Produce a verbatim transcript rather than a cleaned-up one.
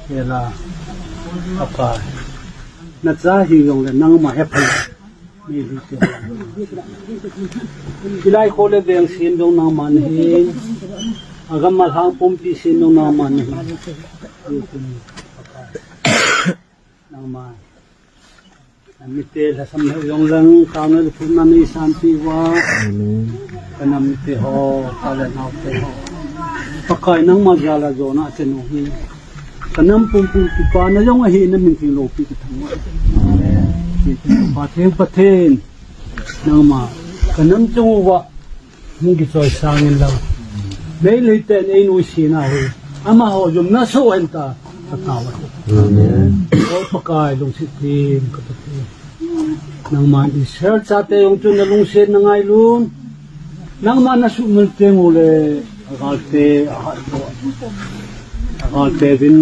Hela, Pakai. Nacha hijongle nangma hepha. Meilhei te. Hilai kho le veng sem jong nangma nahi. Agam alhang pumpi sem jong nangma nahi. Nangma. Namite lhasam lheh jong leng, taona le thumna neisanpeh uva. Amen. Kanamte ho, kale naote ho. Pakai nangma jal a jona chenu hi. Kanam pumpi kipana jong ahi, namin theng loupi kithang uva. Pathen, Pathen. Nangma. Kanam chung uva. Hung kichoi sangin lang. Meilhei ten einuisat na hu. Amaho jom naso hen ta. Katawa. Amen. O Pakai lungset them ka Pathen. Nangma Israel chate jong chu nalungset na ngailun. Nangma nasuhmil teng ule. Agalte, ahat. Agalte vin.